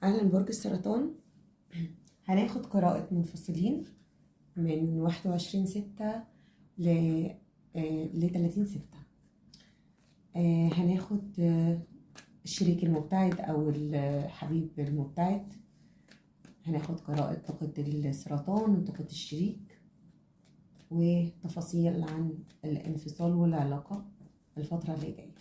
أهلا برج السرطان. هناخد قراءة منفصلين من 21/6 ل 30/6. هناخد الشريك المبتعد أو الحبيب المبتعد. هناخد قراءة طاقة السرطان وطاقة الشريك وتفاصيل عن الانفصال والعلاقة الفترة اللي جاية.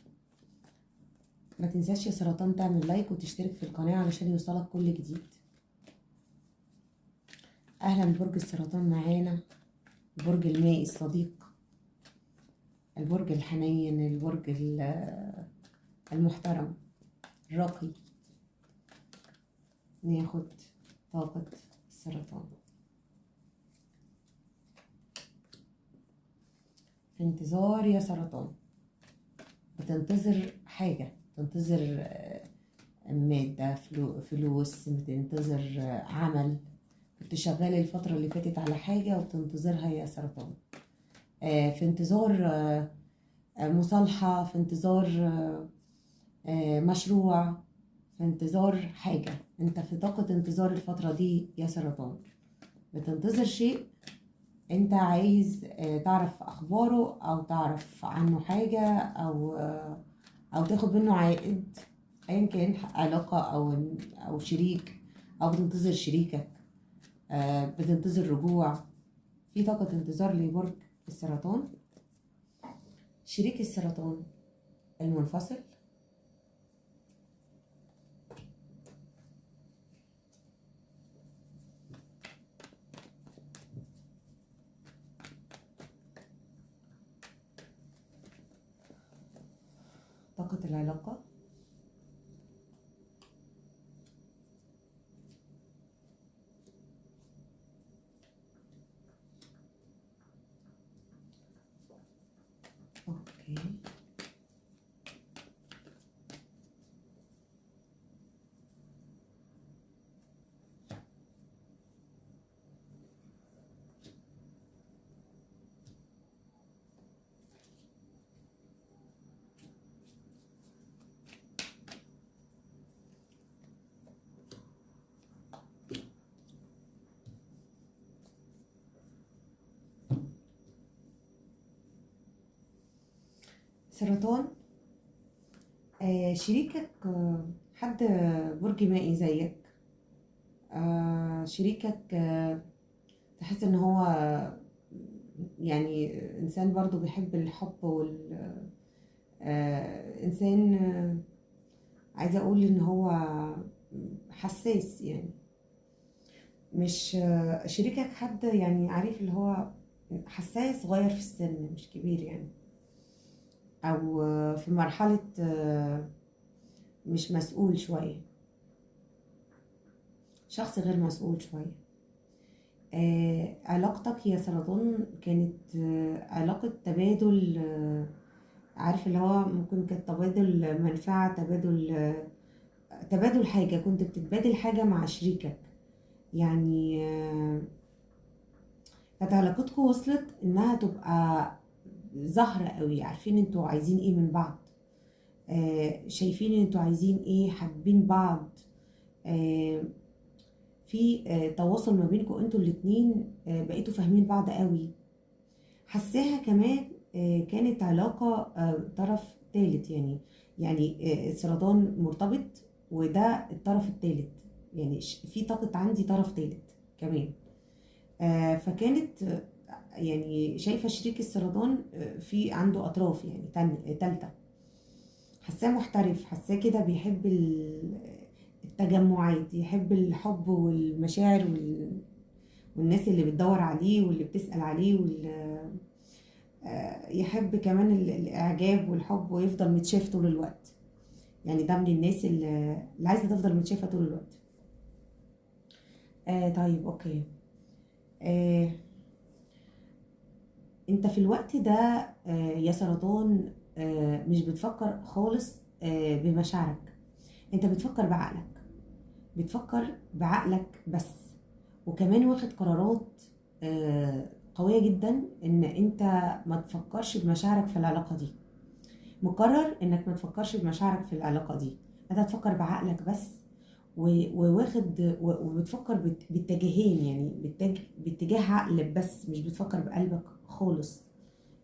ما تنساش يا سرطان تعمل like وتشترك في القناة علشان يوصلك كل جديد. أهلا برج السرطان معانا، البرج المائي الصديق، البرج الحنين، البرج المحترم الراقي. ناخد طاقة السرطان في انتظار يا سرطان. بتنتظر حاجة، تنتظر مادة، فلوس، بتنتظر عمل. كنت شغالة الفترة اللي فاتت على حاجة وبتنتظرها يا سرطان. في انتظار مصالحة، في انتظار مشروع، في انتظار حاجة. انت في طاقة انتظار الفترة دي يا سرطان. بتنتظر شيء انت عايز تعرف اخباره او تعرف عنه حاجة او تاخد منه عائد، ايا كان علاقة او شريك، او بتنتظر شريكك، بتنتظر رجوع. في طاقة انتظار لبرج السرطان. شريك السرطان المنفصل، طاقة العلاقة، okay، سرطان. شريكك حد برج مائي زيك. شريكك تحس ان هو يعني انسان برضو بيحب الحب وال انسان، عايزه اقول ان هو حساس، يعني مش شريكك حد يعني عارف اللي هو حساس، صغير في السن مش كبير يعني، او في مرحلة مش مسؤول شوية، شخص غير مسؤول شوية. علاقتك يا سرطان كانت علاقة تبادل، عارف اللي هو ممكن كانت تبادل منفعة، تبادل حاجة، كنت بتتبادل حاجة مع شريكك يعني. كانت علاقتكم وصلت انها تبقى ظاهرة قوي، عارفين انتوا عايزين ايه من بعض، شايفين انتوا عايزين ايه، حابين بعض، في تواصل ما بينكم انتوا الاتنين، بقيتوا فاهمين بعض قوي. حساها كمان كانت علاقة طرف تالت، يعني السرطان مرتبط وده الطرف التالت، يعني في طاقة عندي طرف تالت كمان. فكانت يعني شايفة شريك السرطان في عنده أطراف يعني تالتة. حساه محترف، حساه كده بيحب التجمعات، يحب الحب والمشاعر والناس اللي بتدور عليه واللي بتسأل عليه، يحب كمان الإعجاب والحب، ويفضل متشاف طول الوقت. يعني ده من الناس اللي عايزة تفضل متشافة طول الوقت. طيب أوكي. انت في الوقت ده يا سرطان مش بتفكر خالص بمشاعرك، انت بتفكر بعقلك، بتفكر بعقلك بس، وكمان واخد قرارات قوية جدا ان انت ما تفكرش بمشاعرك في العلاقة دي. مقرر انك ما تفكرش بمشاعرك في العلاقة دي، انت هتفكر بعقلك بس، وواخد وبتفكر باتجاهين، يعني باتجاه عقل بس، مش بتفكر بقلبك خالص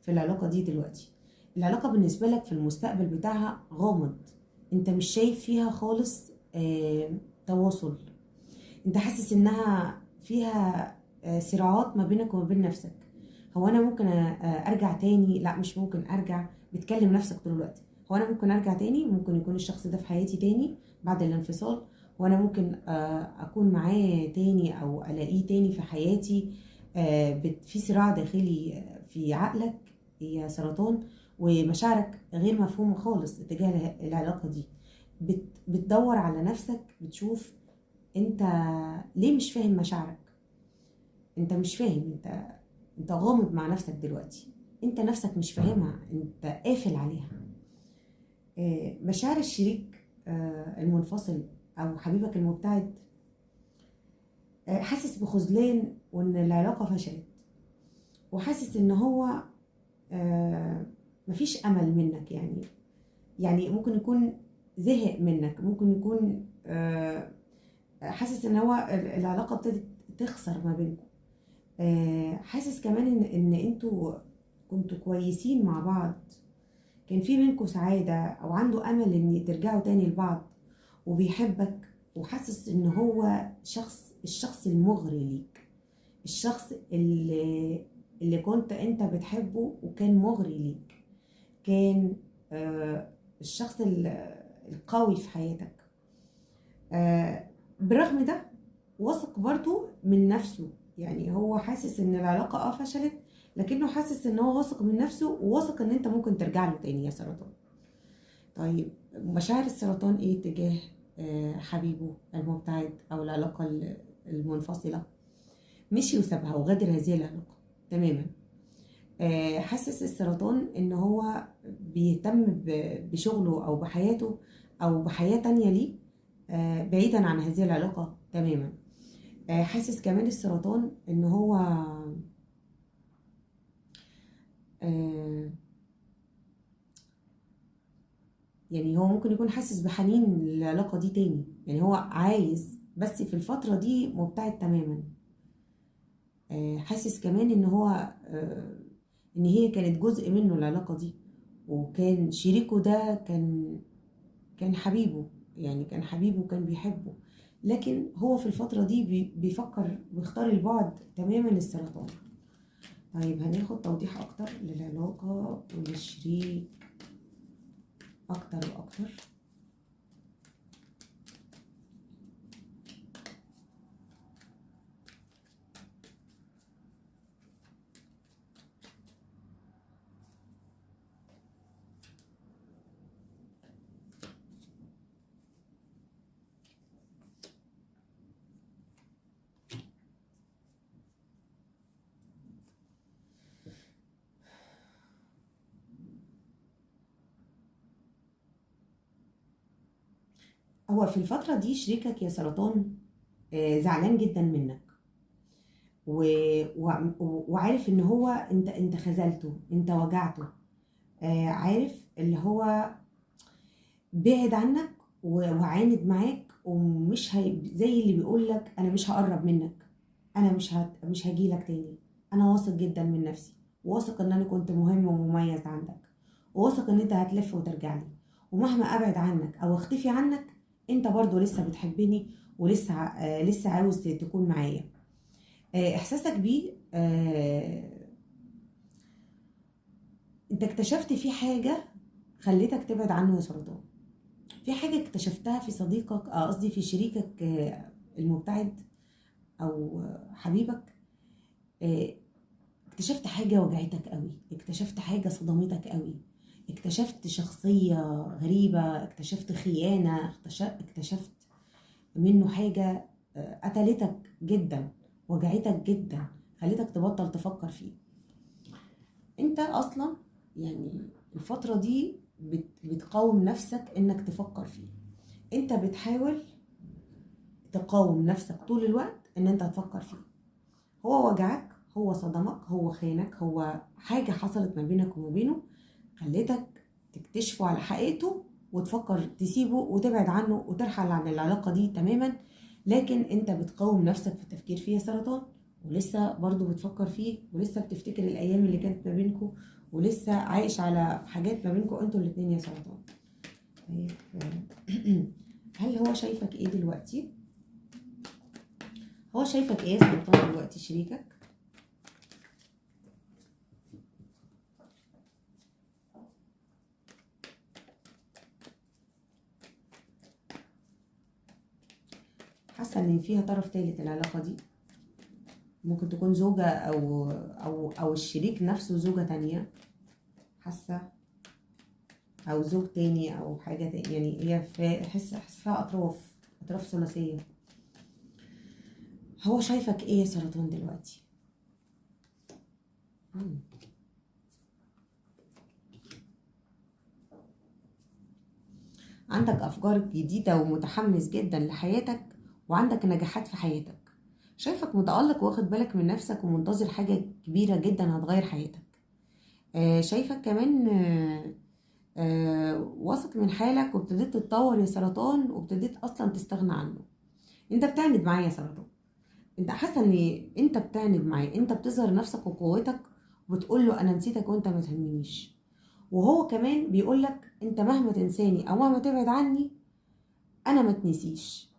في العلاقة دي دلوقتي. العلاقة بالنسبة لك في المستقبل بتاعها غامض، انت مش شايف فيها خالص تواصل، انت حاسس انها فيها صراعات ما بينك وما بين نفسك. هو انا ممكن ارجع تاني؟ لا مش ممكن ارجع. بتكلم نفسك طول الوقت، هو انا ممكن ارجع تاني؟ ممكن يكون الشخص ده في حياتي تاني بعد الانفصال؟ هو انا ممكن اكون معاه تاني او الاقيه تاني في حياتي؟ في صراع داخلي في عقلك يا سرطان، ومشاعرك غير مفهومة خالص اتجاه العلاقة دي. بتدور على نفسك، بتشوف انت ليه مش فاهم مشاعرك، انت مش فاهم، انت غامض مع نفسك دلوقتي، انت نفسك مش فاهمها، انت قافل عليها. مشاعر الشريك المنفصل او حبيبك المبتعد، حاسس بخذلان وان العلاقة فشلت، وحاسس ان هو مفيش امل منك، يعني ممكن يكون زهق منك، ممكن يكون حاسس ان هو العلاقة ابتدت تخسر ما بينكم، حاسس كمان ان انتوا كنتوا كويسين مع بعض، كان في بينكم سعادة، او عنده امل ان ترجعوا تاني لبعض، وبيحبك، وحاسس ان هو الشخص المغري ليك، الشخص اللي كنت انت بتحبه وكان مغري ليك، كان الشخص القوي في حياتك. بالرغم ده واثق برضو من نفسه، يعني هو حاسس ان العلاقة فشلت، لكنه حاسس ان هو واثق من نفسه، وواثق ان انت ممكن ترجع له تاني يا سرطان. طيب مشاعر السرطان ايه تجاه حبيبه المبتعد او العلاقة المنفصلة؟ مشي وسابها وغادر هذه العلاقة تماما. حاسس السرطان ان هو بيهتم بشغله او بحياته او بحياة تانية ليه، بعيدا عن هذه العلاقة تماما. حاسس كمان السرطان ان هو يعني هو ممكن يكون حاسس بحنين للعلاقة دي تاني، يعني هو عايز، بس في الفترة دي مبتعد تماما. حاسس كمان ان هو ان هي كانت جزء منه العلاقة دي، وكان شريكه ده كان حبيبه، يعني كان حبيبه وكان بيحبه، لكن هو في الفترة دي بيفكر ويختار البعد تماما للسرطان. طيب هناخد توضيح اكتر للعلاقة وللشريك اكتر واكتر. هو في الفترة دي شريكك يا سرطان زعلان جدا منك، وعارف ان هو انت خذلته، انت وجعته، عارف اللي هو بعد عنك وعاند معاك، ومش زي اللي بيقول لك انا مش هقرب منك، انا مش هجيلك تاني، انا واثق جدا من نفسي، واثق ان انا كنت مهم ومميز عندك، وواثق ان انت هتلف وترجع لي، ومهما ابعد عنك او اختفي عنك انت برضو لسه بتحبني ولسه لسه عاوز تكون معايا. احساسك بيه، انت اكتشفت في حاجة خلتك تبعد عنه يا سرطان، في حاجة اكتشفتها في صديقك، قصدي في شريكك المبتعد او حبيبك، اكتشفت حاجة وجعتك قوي، اكتشفت حاجة صدمتك قوي، اكتشفت شخصية غريبة، اكتشفت خيانة، اكتشفت منه حاجة قتلتك جدا، وجعتك جدا، خلتك تبطل تفكر فيه. انت اصلا يعني الفترة دي بتقاوم نفسك انك تفكر فيه، انت بتحاول تقاوم نفسك طول الوقت ان انت تفكر فيه. هو وجعك، هو صدمك، هو خانك، هو حاجة حصلت ما بينك وما بينه خلتك تكتشفه على حقيقته وتفكر تسيبه وتبعد عنه وترحل عن العلاقة دي تماما، لكن انت بتقاوم نفسك في التفكير فيه يا سرطان، ولسه برضو بتفكر فيه، ولسه بتفتكر الايام اللي كانت ما بينكم، ولسه عايش على حاجات ما بينكم انتوا الاتنين يا سرطان. طيب هل هو شايفك ايه دلوقتي؟ هو شايفك ايه يا سرطان دلوقتي شريكك؟ حاسه ان فيها طرف ثالث العلاقة دي، ممكن تكون زوجه او او او الشريك نفسه زوجه تانية، حاسه، او زوج تاني او حاجة تاني، يعني هي حس فيها اطراف ثلاثية. هو شايفك ايه يا سرطان دلوقتي؟ عندك افكار جديدة ومتحمس جدا لحياتك، وعندك نجاحات في حياتك، شايفك متألق واخد بالك من نفسك ومنتظر حاجة كبيرة جدا هتغير حياتك. شايفك كمان واثق من حالك، وابتديت تتطور يا سرطان، وابتديت اصلا تستغنى عنه. انت بتعند معايا يا سرطان، انت حاسه ان انت بتعند معاه، انت بتظهر نفسك وقوتك وبتقول له انا نسيتك وانت ما تهمنيش، وهو كمان بيقول لك انت مهما تنساني او مهما تبعد عني انا ما تنسيش،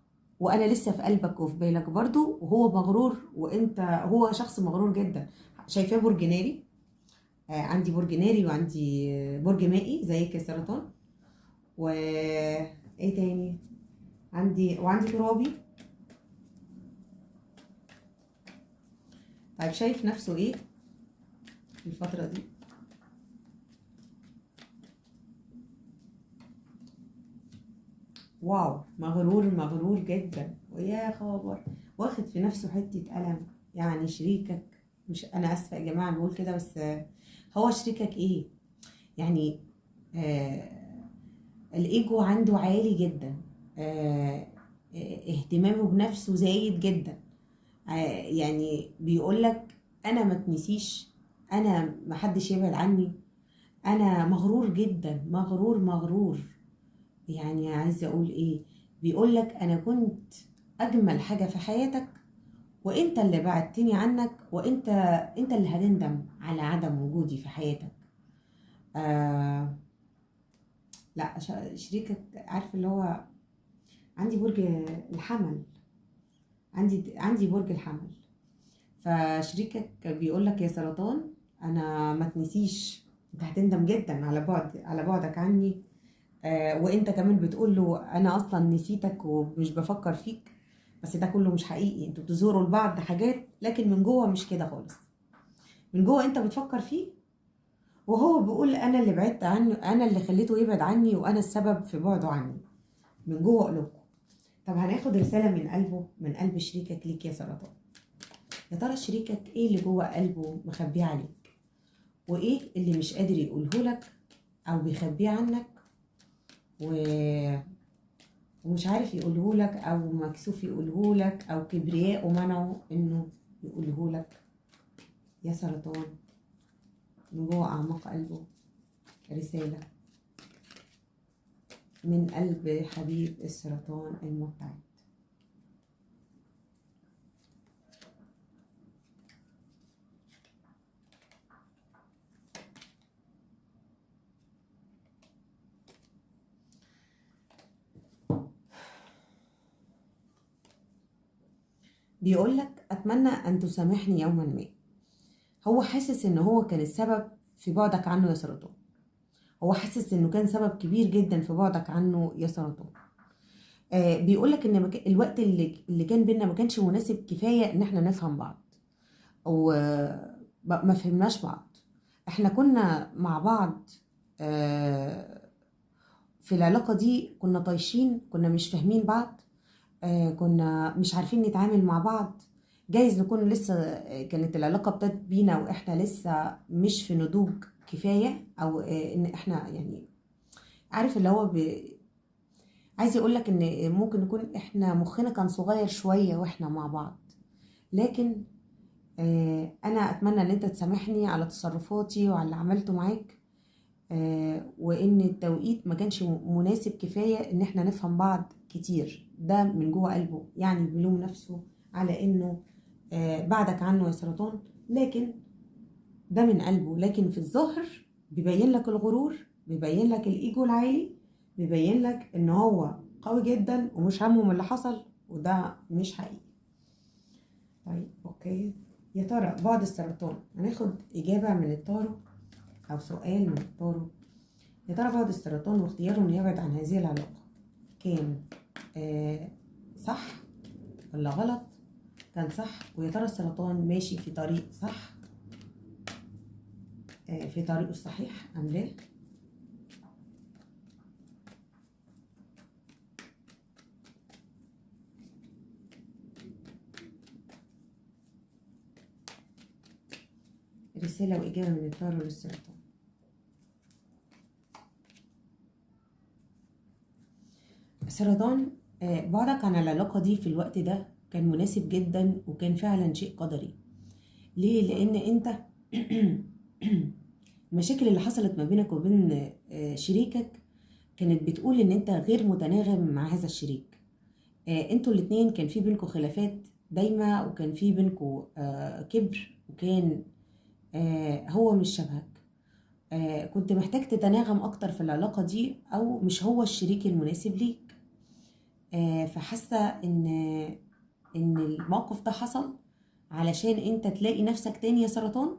وانا لسه في قلبك وفي بالك برضو. وهو مغرور، وانت هو شخص مغرور جدا. شايفاه برج ناري، عندي برج ناري وعندي برج مائي زيك يا سرطان، و ايه تاني عندي، وعندي ترابي. طيب شايف نفسه ايه في الفترة دي؟ واو، مغرور مغرور جدا، ويا خبر واخد في نفسه حتة قلم. يعني شريكك، مش انا اسفة يا جماعة بقول كده، بس هو شريكك ايه يعني؟ الايجو عنده عالي جدا، اهتمامه بنفسه زايد جدا، يعني بيقولك انا ما تنسيش، انا ما حدش يبعد عني، انا مغرور جدا، مغرور مغرور. يعني عايزه اقول ايه، بيقولك انا كنت اجمل حاجة في حياتك، وانت اللي بعدتني عنك، وانت اللي هتندم على عدم وجودي في حياتك. لا شريكك عارف اللي هو عندي برج الحمل، عندي برج الحمل، فشريكك بيقولك يا سرطان انا ما تنسيش، انت هتندم جدا على بعدك عني. وانت كمان بتقول له انا اصلا نسيتك ومش بفكر فيك، بس ده كله مش حقيقي. انتوا بتظهروا لبعض حاجات، لكن من جوه مش كده خالص. من جوه انت بتفكر فيه، وهو بيقول انا اللي بعدت عنه، انا اللي خليته يبعد عني، وانا السبب في بعده عني، من جوه قلوبكم. طب هناخد رسالة من قلبه، من قلب شريكك ليك يا سرطان. يا ترى شريكك ايه اللي جوه قلبه مخبيه عليك، وايه اللي مش قادر يقوله لك او بيخبيه عنك ومش عارف يقوله لك، او مكسوف يقوله لك، او كبرياء ومنعه انه يقوله لك يا سرطان؟ من جوه اعماق قلبه رسالة من قلب حبيب السرطان المبتعد. بيقولك أتمنى أن تسامحني يوما ما. هو حاسس إن هو كان السبب في بعدك عنه يا سرطان، هو حاسس إنه كان سبب كبير جدا في بعدك عنه يا سرطان. بيقولك إن الوقت اللي كان بينا ما كانش مناسب كفاية إن إحنا نفهم بعض، أو ما فهمناش بعض. إحنا كنا مع بعض في العلاقة دي، كنا طايشين، كنا مش فاهمين بعض، كنا مش عارفين نتعامل مع بعض. جايز نكون لسه كانت العلاقة ابتدت بينا واحنا لسه مش في نضوج كفاية، او ان احنا يعني عارف اللي هو عايز يقولك ان ممكن نكون احنا مخنا كان صغير شوية واحنا مع بعض. لكن انا اتمنى ان انت تسامحني على تصرفاتي وعلى اللي عملته معاك. وان التوقيت ما كانش مناسب كفاية ان احنا نفهم بعض كتير. ده من جوه قلبه، يعني بيلوم نفسه على انه بعدك عنه يا سرطان، لكن ده من قلبه. لكن في الظاهر بيبين لك الغرور، بيبين لك الايجو العالي، بيبين لك ان هو قوي جدا ومش همه من اللي حصل، وده مش حقيقي. طيب okay، يا ترى بعد السرطان هناخد اجابة من التارو او سؤال من التارو. يا ترى بعد السرطان واختياره انه يبعد عن هذه العلاقة كان صح ولا غلط؟ كان صح. ويا ترى السرطان ماشي في طريق صح، في طريقه الصحيح ام لا؟ رسالة وإجابة من التارو للسرطان. سرطان، بعدك عن العلاقة دي في الوقت ده كان مناسب جدا، وكان فعلا شيء قدري. ليه؟ لأن أنت المشاكل اللي حصلت ما بينك وبين شريكك كانت بتقول إن أنت غير متناغم مع هذا الشريك. أنتوا الاتنين كان في بينكوا خلافات دايمة، وكان في بينكوا كبر، وكان هو مش شبهك. كنت محتاج تتناغم أكتر في العلاقة دي، أو مش هو الشريك المناسب ليك. فحاسة إن الموقف ده حصل علشان أنت تلاقي نفسك تاني يا سرطان،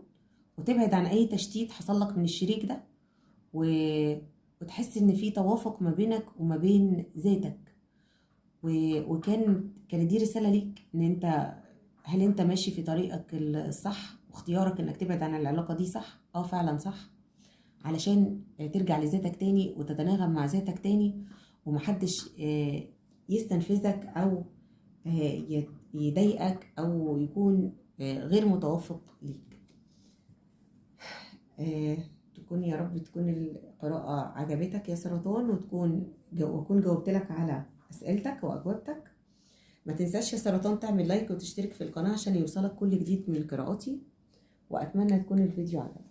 وتبعد عن أي تشتيت حصل لك من الشريك ده، وتحس إن في توافق ما بينك وما بين ذاتك. وكان كانت دي رسالة ليك، إن أنت هل أنت ماشي في طريقك الصح، واختيارك إنك تبعد عن العلاقة دي صح؟ فعلا صح، علشان ترجع لذاتك تاني وتتناغم مع ذاتك تاني، ومحدش يستنفذك أو يضايقك أو يكون غير متوافق ليك. تكون يا رب تكون القراءة عجبتك يا سرطان، وأكون جاوبت لك على أسئلتك وأجوبتك. ما تنساش يا سرطان تعمل لايك وتشترك في القناة عشان يوصلك كل جديد من قراءاتي، وأتمنى تكون الفيديو عجبك.